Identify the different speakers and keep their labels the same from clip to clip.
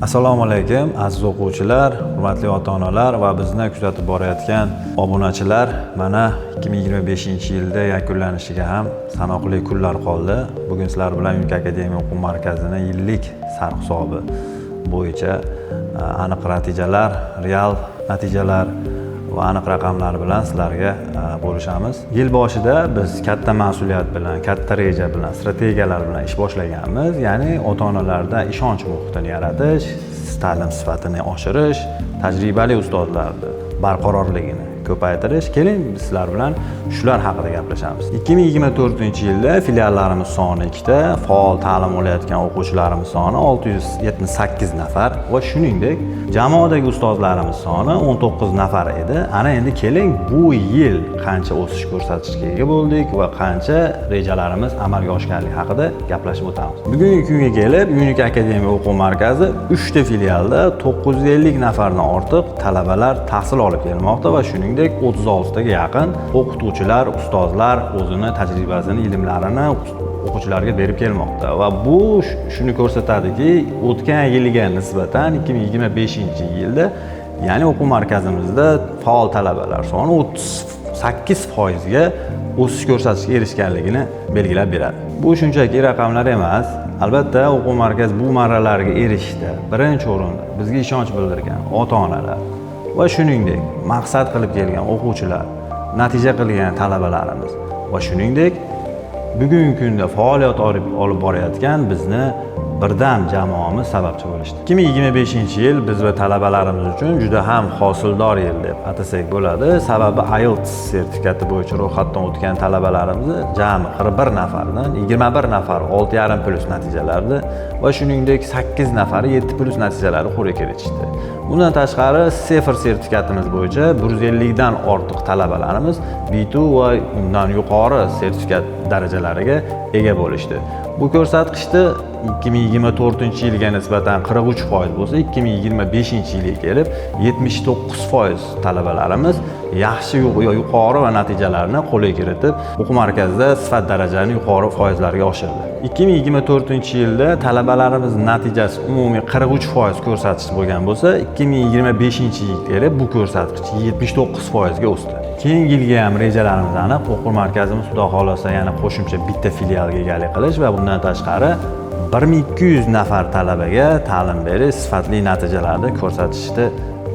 Speaker 1: Assalomu alaykum, aziz o'quvchilar, hurmatli ota-onalar va bizni kuzatib borayotgan obunachilar. Mana 2025-yilda yakunlanishiga ham sanoqli kunlar qoldi. Bugun sizlar bilan Unique Academy o'quv markazini yillik sarhisobi bo'yicha aniq natijalar, real natijalar va aniq raqamlar bilan sizlarga bo'lishamiz. Yil boshida biz katta mas'uliyat bilan, katta reja bilan, strategiyalar bilan ish boshlaganmiz. Ya'ni ota-onalarda ishonch muhitini yaratish, ta'lim sifatini oshirish, tajribali ustozlarni barqarorligini ko'paytirish. Keling, biz sizlar bilan shular haqida gaplashamiz. 2024-yilda filiallarimiz soni ikkita, faol ta'lim olayotgan o'quvchilarimiz soni 678 nafar va shuningdek jamoadagi ustozlarimiz soni 19 nafar edi. Ana endi keling, bu yil qancha o'sish ko'rsatishga ega bo'ldik va qancha rejalarimiz amalga oshganligi haqida gaplashib o'tamiz. Bugungi kunga kelib Unique Academy o'quv markazi 3 ta filialda 950 nafardan ortiq talabalar tahsil olib kelmoqda va shuningdek 36 taga yaqin o'qituvchilar, ustozlar o'zini tajribasini, ilmlarini o'quvchilarga berib kelmoqda va bu shuni ko'rsatadiki, o'tgan yilga nisbatan 2025-yilda, ya'ni o'quv markazimizda faol talabalar soni 38% ga o'sish ko'rsatishga erishganligini belgilab beradi. Bu shunchaki raqamlar emas. Albatta, o'quv markaz bu marralarga erishishda birinchi o'rinda bizga ishonch bildirgan ota-onalar va shuningdek maqsad qilib kelgan o'quvchilar, natija qilgan talabalarimiz va shuningdek bugungi kunda faoliyat olib borayotgan bizni birdam jamoamiz sababchi bo'lishdi. 2025-yil biz va talabalarimiz uchun juda ham hosildor yil deb atasak bo'ladi. Sababi IELTS sertifikati bo'yicha ro'yxatdan o'tgan talabalarimizni jami 41 nafardan 21 nafar 6,5+ natijalarni va shuningdek 8 nafari 7+ natijalarni qo'lga kiritishdi. Bundan tashqari, CEFR sertifikatimiz bo'yicha 150 dan ortiq talabalarimiz B2 va undan yuqori sertifikat darajalariga ega bo'lishdi. Bu ko'rsatkichni 2024-yilga nisbatan 43% bo'lsa, 2025-yilga kelib 79% talabalarimiz yaxshi yuqori va natijalarni qo'lga kiritib, o'quv markazida sifat darajani yuqori foizlarga oshirdi. 2024-yilda talabalarimiz natijasi umumiy 43% ko'rsatkich bo'lgan bo'lsa, 2025-yilga kelib bu ko'rsatkich 79% ga o'sdi. Keyingi yilga ham rejalarimiz aniq. O'quv markazimiz, Xudo xohlasa, yana qo'shimcha bitta filialga egalik qilish va bundan tashqari 1200 nafar talabaga ta'lim berish, sifatli natijalarni ko'rsatishni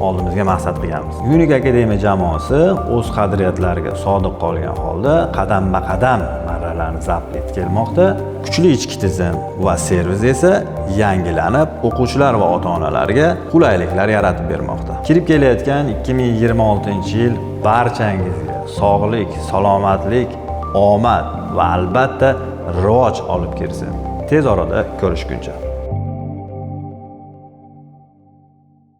Speaker 1: oldimizga maqsad qilganmiz. Unique Academy jamoasi o'z qadriyatlariga sodiq qolgan holda qadamba-qadam marralarni zabt etib kelmoqda. Kuchli ichki tizim va servis esa yangilanib, o'quvchilar va ota-onalarga qulayliklar yaratib bermoqda. Kirib kelayotgan 2026-yil barchangizga sog'lik, salomatlik, omad va albatta rivoj olib kelsin. Tez orada ko'rishguncha.